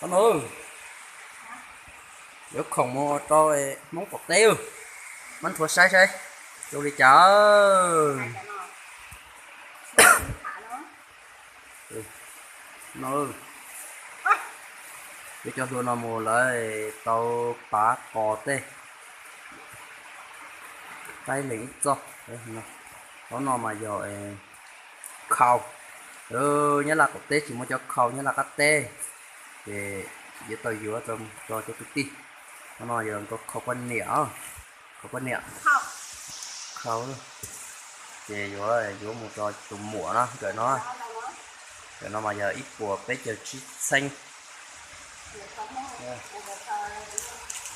Ob no, yuav khoom mus rau Hmoob qaum teb, muab nthuav saib saib zoo li cas. No, yuav cov hlua no mus lawv tau pav qos tej, qaib leeg ib txoj. Qhov no mas yog khau. Nyab Laj qaum teb tsis muaj cov khau, Nyab Laj qab teb, ces yuav tau yuav rau cov kwv tij. Qhov no yog nkaus khau poj niam, khau poj niam, khau. Ces yuav, yuav mus rau tus muam no, nkawm no, nkawm no mas yog ib puas peb caug tsib txheeb.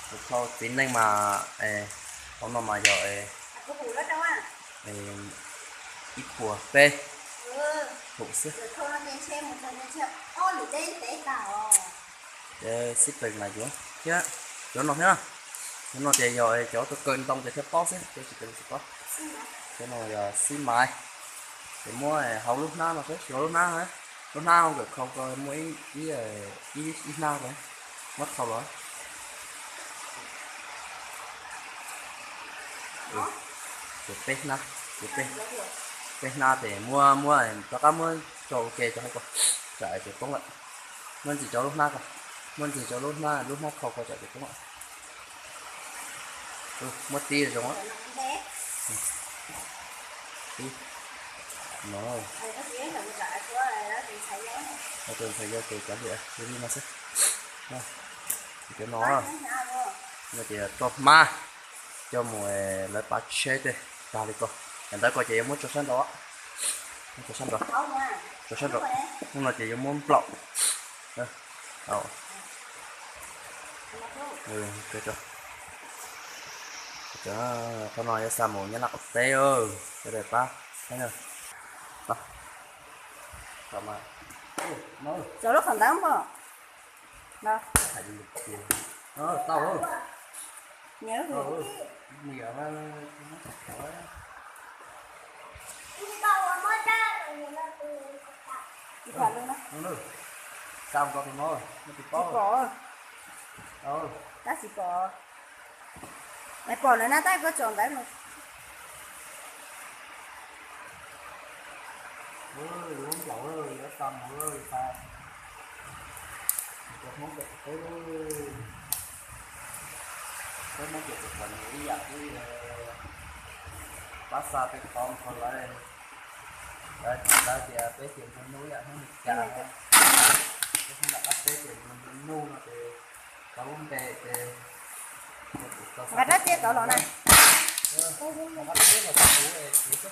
Tus khau txiv neej mas, qhov no mas yog ib puas peb hum xwb. Xib peem mas yuav thiab, cov no thiab, cov no ces yog cov tuaj kaw ntoo ces thiaj paub xwb, cov tsis kaw ntoo tsis paub. Cov no yog xib maiv, ces muab hau lub hnab no xwb, hau lub hnab, lub hnab hau nkawm khau ko muaj ib, ib hnab ko, muab thau los. Ces peb hnab, ces peb, peb hnab ces muab, muab rov qab muab tso ua ke rau hauv ko, tsam ces poob lawm. Muab ntxiv rau lub hnab ko, muab ntxiv rau lub hnab, lub hnab khau ko tsam ces poob lawm. Muab tib zoo, tib no. Tus ntxhais yau ces kav liam li no xwb. Cov no, no ces rau hmab, coj mus lawv pav tsheb tej tag li ko. Yog ntawd ko ces yuav muab tso sab nraud, muab tso sab nraud, tso sab nraud. Hnub no ces yuav muab nplaum. Qhov no yuav xa mus Nyab Laj qaum teb, sawv daws pab. Txog lub qhov ntawd npog no. Tau. Xa mus rau tus no, tsis pom. Tab tsis pom. Es pom lawm na, tab koj tsom ntawd no. Yuav nplaum, yuav xa mus, xa mus rau Hmoob teb, peb Hmoob ces txom txom nyem ib yam li pab xa tej qhov nrog lawv, lawv tias peb ces nplua nuj ib yam Hmoob Meskas, peb Hmoob lam qab teb ces nplua nplua nuj no ces tau lub npe ces Nqa rab txiab tod los na. Nqa rab txiab los rau kuv,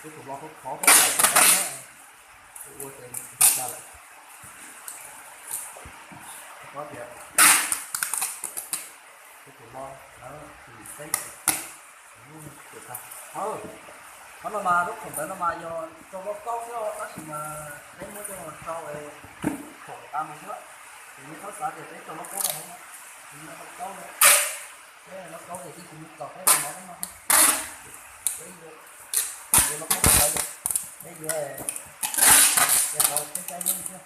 kuv tus lo khov khov thiab, kuv ua ces tsis tau lawm. Koj tias kuv tus lo, tus xeeb, qhov no mas lub khoom ntawd no mas yog rau lauj kaub xwb, tab sis mas peb muab coj los rau khoom tas mus xwb. Ces neb txhob xav tias peb rau lauj kaub rau hauv no, tsis muaj lauj kaub li. Peb lauj kaub ces twb tsis muaj txaus peb ua mov no. Peb yuav lauj kaub ntawd, peb yuav, peb tau peb caij nyob xwb.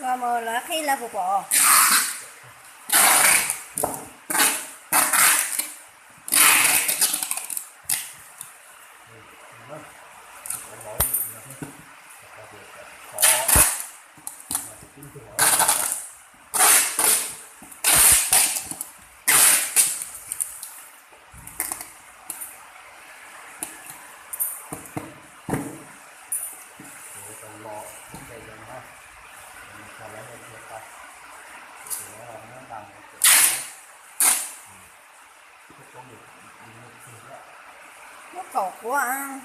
Koj mus lawv qhib lawv puas pom? Muab kaum quav.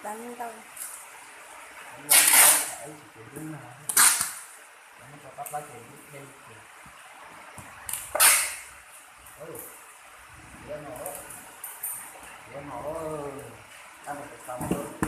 Pab ntau. Ib tsis ces lub nag, muab rau qab plab ces lub dej ces. Tiav no, tiav no, tab no tus tau no.